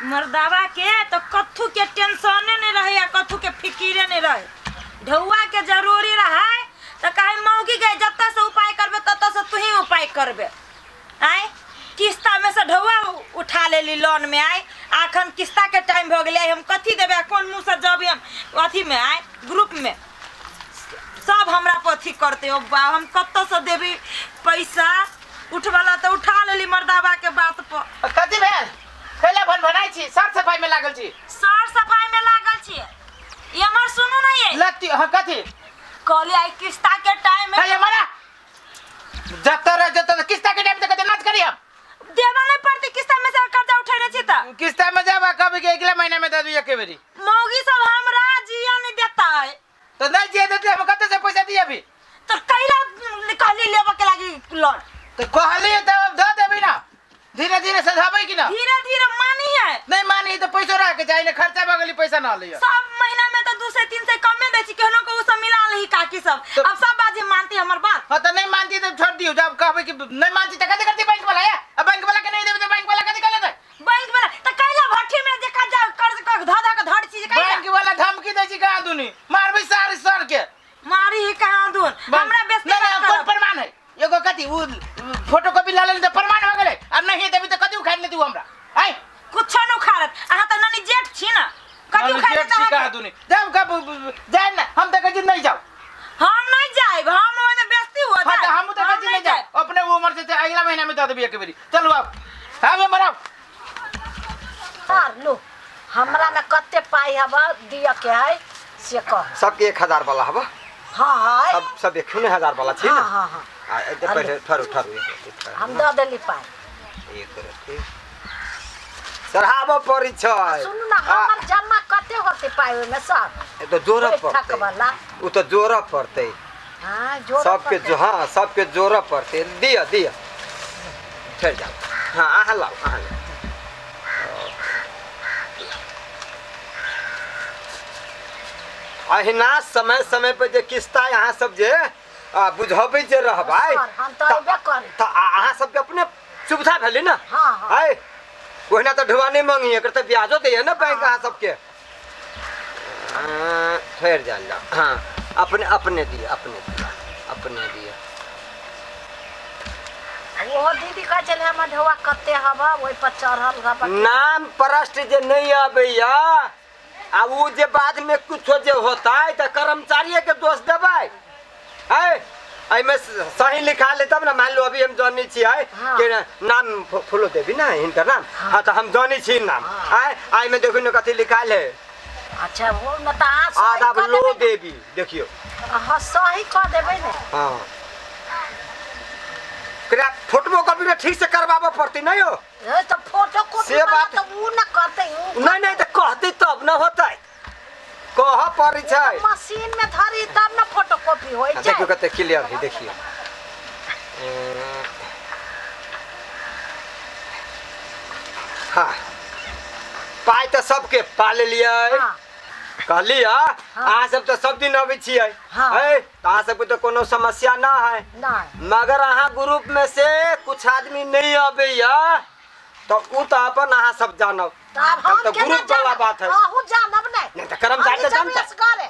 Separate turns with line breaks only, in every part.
मर्दावा के तो कथू के टेंशने नहीं रहे या कथू के फिकिरे नहीं रहे। ढौआ के जरूरी रहे तो कहे मौगी के जत्ता से उपाय करबे तत्ता से तू ही उपाय करबे। आय किस्ता में से ढौआ उठा लेली लोन में। आय आखन किस्ता के टाइम भ गेलै, हम कथी देबै आ कोन मुँह से जब हम अथी में आय ग्रुप में सब हमरा पर अथी करते। ओ बा हम कतऽ से देबी पैसा? उठवला तऽ उठा लेली मर्दाबा के बात पर।
कथी भेल? कैला भन भनाइ छी? साफ सफाई में लागल छी?
सर सफाई में लागल छी। ये हमर सुनू ना ये
लत्ती। हाँ कथी
कहली आई किस्ता के टाइम में
हे मरा जत्ता रह जत्ता किस्ता के टाइम तक नाच करी हम
देवा नहीं पड़ती। किस्ता में से कर्जा उठेने छी त
किस्ता में जाबा कभी के अगला महीना में दे दियो के बेरी।
मौगी सब हमरा जिया नहीं देता है।
तो नहीं जिया देते हम कते से पैसा दिए अभी?
तो कैला कहली लेबे के लागी लोन?
तो कहली तो अब दे देबी ना, धीरे धीरे सधाबै कि ना?
धीरे धीरे मानी है।
नहीं मानी तो पैसो रह के जाई ने खर्चा बगली पैसा ना लियो।
सब महीना में तो 2 से 3 से कमे दै छी, केहनो के उ सब मिला लही काकी सब।
तो
अब सब बाजी मानती हमर बात।
हां तो नहीं मानती तो छोड़ दियो। जब कहबै कि नहीं मानती तो कथी करती बैंक वाला? या अब बैंक वाला के नहीं देबे तो बैंक वाला कथी कर लेतै?
बैंक वाला तो कैला भट्ठी में जे कर्जा कर्ज क ध ध के धर छी कैला?
बैंक वाला धमकी दै छी कहाँ दुनी मारबै सारी सर के
मारी ही कहाँ दून हमरा बेइज्जती
नहीं, नहीं,
मत
कोन
करब।
प्रमाण है? एगो कथी उ फोटोकॉपी ला लेली त प्रमाण हो गेलै। आ नहीं देबी त कथी उखाड़ लेती उ हमरा? आय
कुछो न उखाड़त। अहाँ त ननी जेठ छी ना, कथी
ननी
उखाड़
जेठ
लेत
छी
अहाँके?
कहाँ दुनी? जाब कब जाए ना, हम त कहै छी नहीं जाओ।
हम नहीं जाएब, हम ओहिमे बेइज्जती हो
हाँ, त
जाए।
हमहूँ त कहै
हम
छी नहीं जाओ। अपने उम्र से त अगला महीना में दे देबी एक बेरी। चलू आब आब हमर आब।
सर लो हमरा में कते पाई हब दिय के है से कह।
सबके 1000 वाला हब।
हाँ, हाँ।
सब सब एक हजार वाला छी ना?
हाँ, हाँ, हाँ।
आ, एते पहिले ठहरू, ठहरू, एक रत्ती,
हम दऽ देली पाई।
एक रत्ती। चढ़ाबऽ पड़ै छै।
सुनू ना,
आ,
हमर जमा कते होते पाई ओहिमे सर?
ए तऽ जोड़ऽ
बैठक
पड़तै।
वाला।
उ तऽ जोड़ऽ पड़तै।
हाँ, जोड़ऽ
सबके
पड़तै।
हाँ, सबके जोड़ऽ पड़तै। दिअ, दिअ। ठहर जाउ। हाँ, अहाँ लाउ, अहाँ लाउ। अहिना समय समय पर जे किस्ता अहाँ सब जे बुझबै जे रहबै,
सर, हम तऽ अयबे करी।
तऽ अहाँ सबके अपने सुविधा भेलै ने?
हाँ, हाँ।
आय, ओहिना तऽ ढुआ नहि मांगी, एकर तऽ ब्याजो दैए ने बैंक अहाँ सबके। ठहर जाल जाओ। हाँ, अपने अपने दिए, अपने दिए, अपने दिए।
ओहो दीदी कहै छलै हमर ढौआ कते हब ओहि पर चढ़ल हब।
नाम प्रश्न जे नहीं आबैया आ उ जे बाद में कुछो जे होता है तो कर्मचारी के दोष देबै। है एहिमे सही लिखा ले तब ना। मान लो अभी हम जानी छी है
हाँ।
कि नाम फूलो देवी ना हिनकर नाम। हाँ। तो हम जानी छी नाम।
हाँ।
आय एहिमे देखू ने कथी लिखाल है।
अच्छा वो न तऽ अहाँ सही
आदाब
कऽ
लो
देबै ने।
देवी देखियो।
अहाँ सही कऽ देबै ने।
हाँ एकरा फोटो कॉपी में ठीक से करवाबऽ पड़तै नहीं हो?
ए तऽ फोटो कॉपी
से
वाला
बात-
तऽ उ न करतै, उ
नहीं नहीं तऽ कहतै तब न होतै, कहऽ पड़ै छै।
मशीन में धरी तब न फोटो कॉपी होइ छै।
देखियो कते क्लियर है, देखियो। हाँ पाइ तऽ सबके पा लेलियै।
हाँ।
कहलियै अहाँ सब तऽ सब दिन अबै छियै।
हाँ।
है तऽ अहाँ सबके तऽ कोनो समस्या ना है।
नहीं।
मगर अहाँ ग्रुप में से कुछ आदमी नहीं अबैया तऽ उ तऽ अपन अहाँ सब जानब।
तऽ आब हम
तऽ
केना
ग्रुप वाला
जानब?
बात है।
अहूँ जानब नहि।
नहीं तऽ कर्मचारी तऽ
हम
जानता।
असगरे।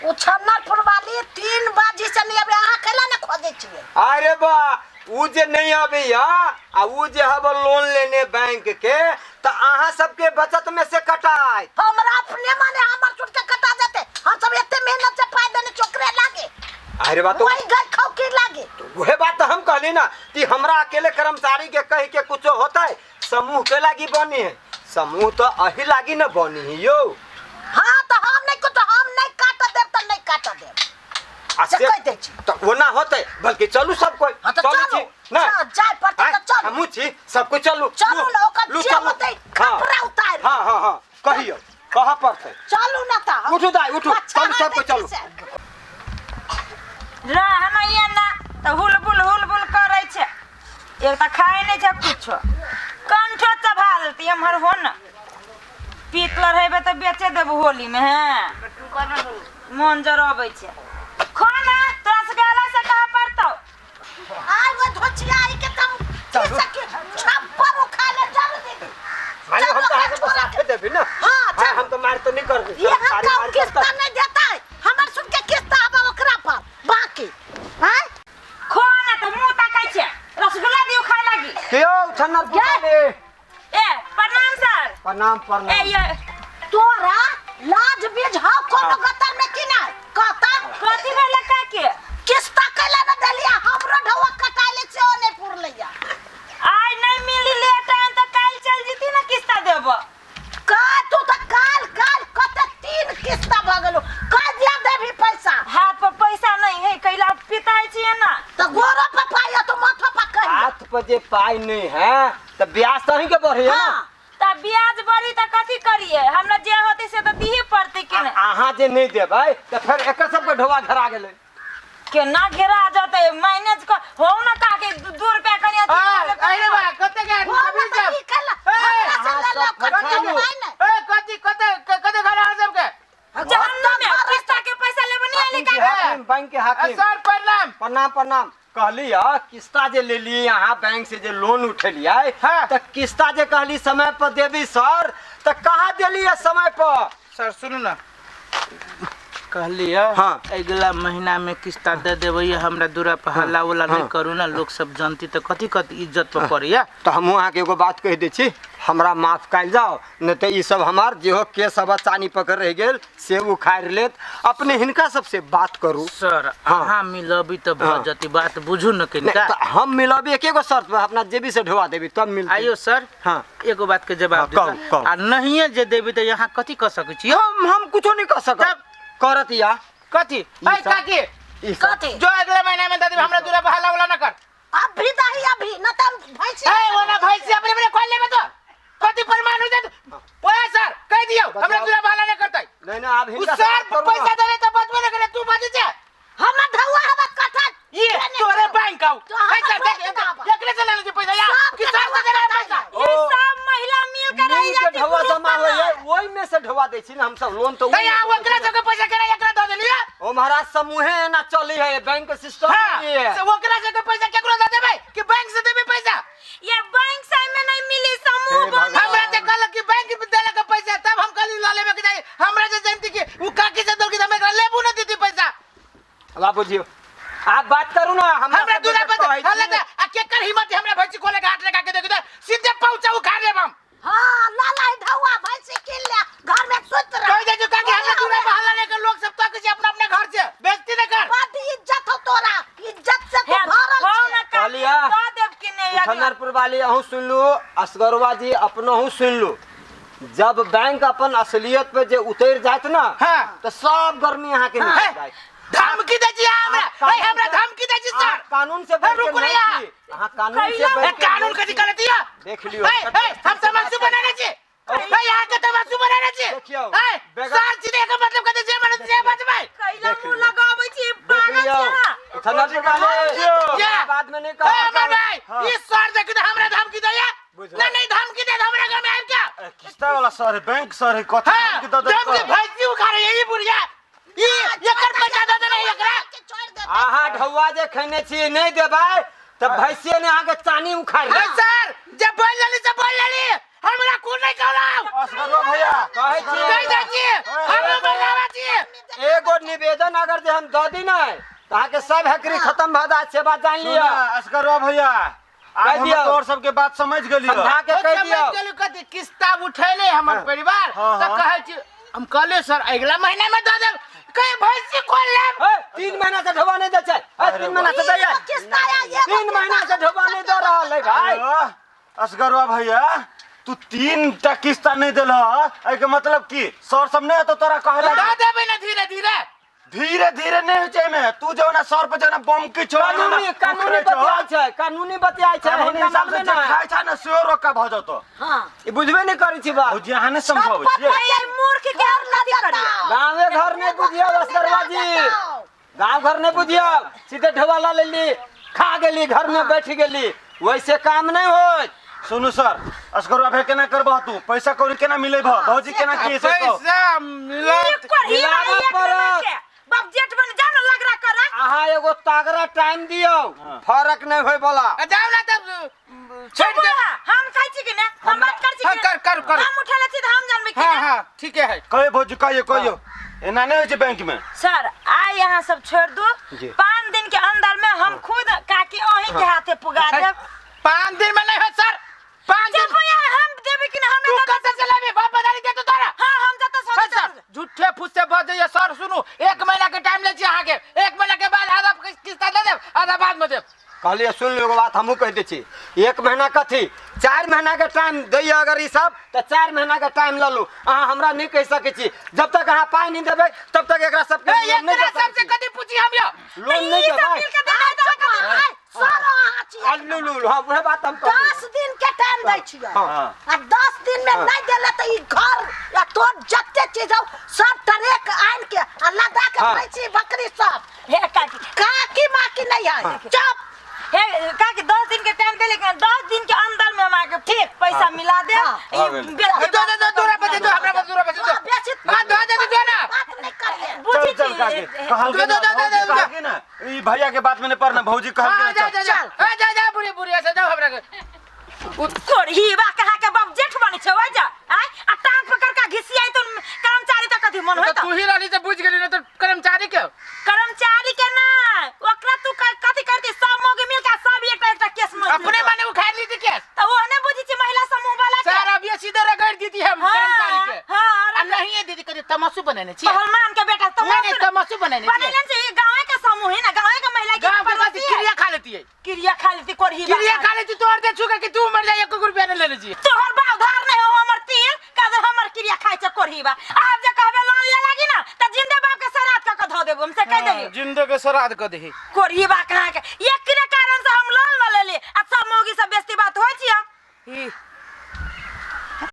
उ छन्नरपुर वाली 3 बजे से नहीं अबे, अहाँ कैला ने खोजै छियै?
अरे बा उ जे नहीं अबैया आ उ जे हब लोन लेने बैंक के तऽ अहाँ सबके बचत में से कटाय।
हमरा अपने माने हमर छूट के कटा जेतै। हम सब एते मेहनत से पाइ देने चोकरे लागे।
अरे बा तो
वही गई खौकी लागे।
वह बात तो हम कहली ना कि हमरा अकेले कर्मचारी के कह के कुछो होता है, समूह के लागी बनी है, समूह तो अही लागी न बनी है यो।
हाँ तो हम नहीं कुछ, हम नहीं काट देब तो नहीं काट देब।
आ
से
से
कह दै छी।
तो वो ना होते बल्कि चलू सब कोई।
हाँ तो
चलू
चलू।
छी, ना।
जाय पड़तै
आँय,
तऽ चलू।
हमहूँ छी, सब कोई चलू।
चलू
लू,
ना, ओकर
लू,
जे
चलू।
होतै,
हाँ।
कपड़ा उतारि।
हाँ, हाँ, हाँ, कहियौ, कहऽ पड़तै।
चलू ना तऽ।
उठू दाइ, उठू,
अच्छा,
चलू, सब कोई चलू।
से।
रह ना ये ना तऽ हुलबुल हुलबुल करै छै, एक तऽ खाइ नहि छै कुछो, कंठो चबा देतै एम्हर हो न। पीत लड़ेबै तऽ बेचे देबो होली में। हैं मोन जरबै छै। खो ना, तोरा सबके अलग से कहऽ पड़तौ।
आइ वो धोचिया आई के तम की सके छप्पर उखा ले चल दीदी।
मालिक, हम तऽ के तो साथे देबी ना।
हाँ, चल।
हम तो मार तो नहीं करबी।
ये हम का किस्ता नहीं देता है, हमर सुन के किस्ता आबा ओकरा पर बाकी हैं।
खो ना त मुंह ताकै छै, रसगुल्ला दियो खाय लागी।
के यौ छन्नर पुताले।
ए प्रणाम सर।
प्रणाम प्रणाम।
ए ये
तोरा लाज बीज हाउ कोनो गतर में की ना कहता
कथी भेल काके?
किस्ता कैला न देलिया, हमरो ढौआ कटाइले से ओ नहीं पुरलैया।
आइ नहीं मिली ले टाइम त काल चल जीती ना किस्ता देब।
का तू त काल काल कते 3 किस्ता भ गेलो, का दिया देबी पैसा?
हाथ पर पैसा नहीं है, कैला पिताई छियै ना।
त गोरो पर पाई है तो माथा पर कहिया।
हाथ पर जे पाई नहीं है त ब्याज त अहीं के बढ़े ना।
हाँ।
त ब्याज बढ़ी त कथी करिए, हमरा जे होते से त दिही पड़ते कि नहीं।
अहाँ जे नहीं देबै त फेर एकर सबके ढोआ घेरा गेलै।
केना घेरा जतै, मैनेज क हो ना काके 2 रुपया कनी अथी
आ अरे बा कते के
हो ना त ई कैला हमरा से
अहाँ
ले लो
सब
कते
फसालू।
पाई नहीं।
ए कथी कते कते घर अहाँ सबके
जहन्नुम में किस्ता के पैसा लेबे नहीं आले
हाकिम जी,
काके।
हाकिम, बैंक के हाकिम।
सर प्रणाम।
प्रणाम प्रणाम। कहली ह किस्ता जे लेली यहाँ बैंक से जे लोन उठेलियै
हाँ।
त किस्ता जे कहली समय पर देबी सर, त कहाँ देली है समय पर?
सर सुनू ना, कहली है
हाँ।
अगला महीना में किस्ता दे देबै, हमरा दूरा पर हल्ला उल्ला नहीं करू ना, लोग सब जानती त कथी कथी इज्जत पर पड़ैया।
तो हमहूँ अहाँके एगो बात कहि दै छी, हमरा माफ कयल जाओ, नहीं तऽ ई सब हमार जेहो केस हवा चानी पकड़ रहि गेल से उखाड़ि लेत। अपने हिनका सबसे बात करू
सर।
हाँ।
अहाँ मिलबी तऽ भऽ
हाँ।
जती बात, बुझू न
नहीं
कनिका।
तऽ हम मिलबी एके गो शर्त पर, अपना जेबी से ढोआ देबी तब मिलतै।
आइयो सर।
हाँ।
एगो बात के जवाब
हाँ,
दिअ।
कहू, कहू।
आ नहिये जे देबी तऽ यहाँ कथी कऽ सकै छी?
हम कुछो नहीं कह सकब।
तब?
करत या
कथी? ऐ
सब-
काकी
ई सब।
कथी?
जो अगले महीना में दे देबी, हमरा दूरा पर हल्ला उल्ला न कर।
अभी दही अभी न त भैंसी
ए ओना भैंसी अपने अपने खोल लेबे तो कथी प्रमाण हो जात? ओए सर कह दियौ हमरा दूरा पर हल्ला न करतै।
नहीं नहीं आब
उ
हिनका से
सर
बात करू ना।
पैसा देले तऽ बचबे न करे, तू बची छे।
हमर ढौआ हवा कटल
ये तोरे बैंक आउ।
तो हमर
ऐ सर
बैंक
देख
ना आवा।
एकरे से लेने छी पैसा या
सबके
किसान से
ढौआ
देले
कटाइ
पैसा।
है।
ये सब महिला मिल कर रह
मिल के
जाती
ढोआ
ग्रुप
जमा
बना।
होइए ओहि में से ढोआ दै छी ना हमसब लोन तो
त या ओकरा सबके पैसा केना एकरा दऽ देलियै?
ओ महाराज समूहे एना चली है बैंक के सिस्टम
हाँ,
ई है।
से ओकरा सबके पैसा केकरो दऽ देबै कि बैंक से देबै पैसा?
ये बैंक से में नहीं मिली समूह
हे भगवान।
बना।
हमरा जे कहलक कि बैंक में देलक पैसा तब हम कहली लऽ लेबे के चाही। हमरा जे जानती कि उ काकी से देलकी त हम एकरा लेबू न दीदी पैसा।
बाबूजी आप बात करू ना।
हमरा
सबके
दूरा पर
कहै छी।
हल्ला त आ केकर हिम्मत है हमरा भैंसी खोले के हाथ लगा के देखि त सीधे पहुंचा उखाड़ लेब हम।
हाँ ला ला ढौआ भैंसी किन ले घर में सुत रह।
कह दे जो काकी हमरा दूरा पर हल्ला नहीं कर, लोग सब तक छै अपना अपना घर से बेइज्जती नहीं कर।
बड इज्जत हो तोरा, इज्जत से तू
हे,
भरल
हो
छे।
ना काकी,
कहलिया।
दऽ देब कि नहीं अगला?
छन्नरपुर वाली अहूँ सुनलू, असगरवा जी अपनहु सुनलू। जब बैंक अपन असलियत पे जे उतर जात ना
हाँ।
तो सब गर्मी अहाँ के निकल
हे,
जात।
धमकी दै छी हमरा,
कानून
ए हमरा
से-
धमकी दै छी
अहाँ
सर।
कानून से बढ़ के
रुकू
नहीं
ना।
छी। अहाँ कानून से
कैला-
बढ़
ए
के
कानून
नहीं
कथी
छी।
करत दिया?
देख लियौ।
ए ए हम तमाशू बनाने छी। ए यहाँ के तमाशू बनाने छी।
देखियौ,
ए
बेगर-
सर जी के मतलब कथी जे मन से बचबै।
कैला
देख
मुंह
लियौ।
लगाबै छी
देख
पागल
लियौ।
छी अहाँ।
छन्नरपुर वाले
या।
बाद में नहीं
ए अमर भाई,
हाँ।
ई सर देखि त हमरा धमकी दैया।
बुझल।
नहीं नहीं धमकी दे हमरा घर में आबि के।
किस्ता वाला सर है, बैंक सर है, कथी
हाँ,
धमकी दऽ देलकै?
धमकी भैंसी उखाड़े यही बुढ़िया। ई एकर पैसा दऽ देने एकरा।
के छोड़ दे।
अहाँ ढौआ जे खैने छी नहीं देबै तऽ भैंसिए ने अहाँके चानी उखाड़ि
ए
लेत।
सर, जे बोल लेली से बोल लेली। हमरा कोन नहीं कहलौ।
असगरवा भैया
कहै छी
कहि दै छी, हमरो बनावा छी।
एगो निवेदन अगर जे हम दऽ दी ने तऽ अहाँके सब हैकरी खत्म भऽ जायत, से बात जानि लिअ।
सुन, असगरवा भैया आब
कहि
हम
दियौ।
तोर सबके बात समझ गेलियौ।
समझा के कहि
समझ
दियौ।
गेलु कथी किस्ता उठेले हमर परिवार
हाँ,
तऽ
हाँ।
कहै छी हम कहलियै सर अगिला महीना में दऽ देब, कहे भैंसी खोल लेब।
ए, 3 महीना से ढोआ नहीं दै छै। ए, 3 महीना से दैया।
एगो किस्ता या एगो
3 महीना से ढोआ नहीं दऽ रहल है भाई।
अरे, असगरवा भैया तू 3 टा किस्ता नहीं देलह, एहिके मतलब की सर सब नहीं हेतौ तोरा कहला?
दऽ देबै ने धीरे धीरे।
धीरे धीरे नहीं होइ छै एहिमे, तू जौना सर पर जौना बम के छोड़ा
कानूनी कानूनी बतियाइ छै, कानूनी बतियाइ छै।
कानूनी
हिनका
हिसाब से
मानबै
जे
ने।
खाइ छै ने सेहो रोका भऽ जतौ।
हाँ
ई बुझबे नहीं करै छी बात।
भौजी अहाँ नहि समझाबै छियै?
ये मूर्ख के हम कथी करिए?
गाँवे घर नहीं बुझियौ असगरवा जी, गाँव घर नहीं बुझियौ। सीधे ढोआ ला लेली, खा गेली, घर में बैठ गेली, वैसे काम नहीं होय।
सुनू सर, असगरवा भैया केना करबह तू? पैसा कौड़ी केना मिलेबह? भौजी केना की से कहो?
पैसा मिलत
कर ही
मिलाबऽ
एक
पड़त।
के बाप जेठ बन जा ना लगरा कर।
अहाँ एगो तगड़ा टाइम दियौ, फरक नहीं होय वाला।
आ जाउ ना तब छोड़ दे।
हम खाइ छी कि ने, हम बात कर छी। छी
हाँ,
कि
कर, कर, कर।
हम उठेले छी तऽ हम जानबै कि
हाँ
ना?
हाँ ठीके है
कहियो भौजी कहियो कहियो एना नहीं होइ छै बैंक में
सर आइ यहाँ सब छोड़ दू
जी।
5 दिन के अंदर में हम खुद काकी अहीं के हाथे पुगा देब।
5 दिन में नहीं है सर, 5 दिन।
चुप यहाँ, हम देबै कि ना?
तू
हमरा
कतऽ से लेबी? बाप बदारी दे तो तोरा।
हाँ, हम जतऽ से
है
होतै
सर, झूठे फुस्से बजैया सर। सुनू, 1 महीना के टाइम लै छी अहाँके, 1 महीना के बाद आधा किस्ता दे देब, आधा बाद में देब।
कहलियै सुन लियौ, एगो बात हमहूँ कहि दै छी। 1 महीना कथी, 4 महीना के टाइम दैया अगर ई सब तऽ 4 महीना के टाइम लऽ लू। अहाँ हमरा नहि कहि सकै छी, जब तक अहाँ पाइ नहि देबै तब तक एकरा सबके
ए,
लोन नहि
एकरा
दऽ सकै
सबसे
छी।
कथी पूछी हम यौ?
लोन नहि
ई सब
देबै।
मिलके देबै तऽ अहाँ
सर, अहाँ छियै।
आ, लू, लू, लू, हाँ, उएह बात हम कहलियै।
10 दिन के टाइम दै छियै।
हाँ।
आ 10 दिन में नहीं देले तऽ ई घर या तोर जते चीज हौ सब ट्रक आन के आ लदा के
हाँ।
भैंसी बकरी सब।
हे काकी,
काकी माकी नहीं है, चुप।
हे काकी, 10 दिन के टाइम दे, लेकिन 10 दिन के अंदर में हम आके ठीक पैसा मिला दे।
हाँ।
ई
दो दो दो दूरा बजे दो, हमरा बस दूरा बजे दो।
हाँ, बेसी
हाँ, दो दे दो ना।
बात नहीं करिए।
बुझी
चल चल
छी।
काकी कहलकै
दो,
ना
दो, दो,
भौजी
दो, दो।
कहलकै ना ई भैया के बात में नहीं पड़ना, भौजी कहलकै
हाँ,
ना
जा
चल।
जा जा, ए, जा जा बुढ़ी बुढ़ी ऐसे जाओ हमरा के।
कोरही बा कहा के बाप जेठ बने छै ओइ जा आय आ टांग पकड़ के घिसियाई तो कर्मचारी त कथी मन
तो
होय त
तू ही रहली तो बुझ गेली ना तो कर्मचारी के
कर्मचारी के ना ओकरा तू कथी करती, सब मौगी मिल के सब एकटा एकटा केस में
अपने माने उखाड़ ली थी केस।
त ओहने बुझी छी महिला समूह वाला के।
सर अब ये सीधे रगड़ दी थी हम
हाँ,
कर्मचारी के।
हाँ,
आ नहीं है दीदी कभी तमाशू बनाने छी।
पहलवान के बेटा तो
नहीं, नहीं, तमाशू बनाने छी।
बनेलन छी, ई गांव के समूह है ना, गांव के महिला के
गांव के
पड़ोसी
कथी
है।
क्रिया खा लेती है।
क्रिया खा लेती कोरही बा।
क्रिया खा लेती तो और दे छुका कि तू मर जाए 1 रुपया नहीं ले लीजिए।
तोहर बाप उधार नहीं हो हमर तिल का जे हमर क्रिया खाइ छै कोरही बा। आब जे कहबे लोन ले लागी ना त जिंदे बाप के सरात क के धो देबो, हमसे कह देलियो।
जिंदे के श्राद्ध क देही।
कोरही बा कहाँ के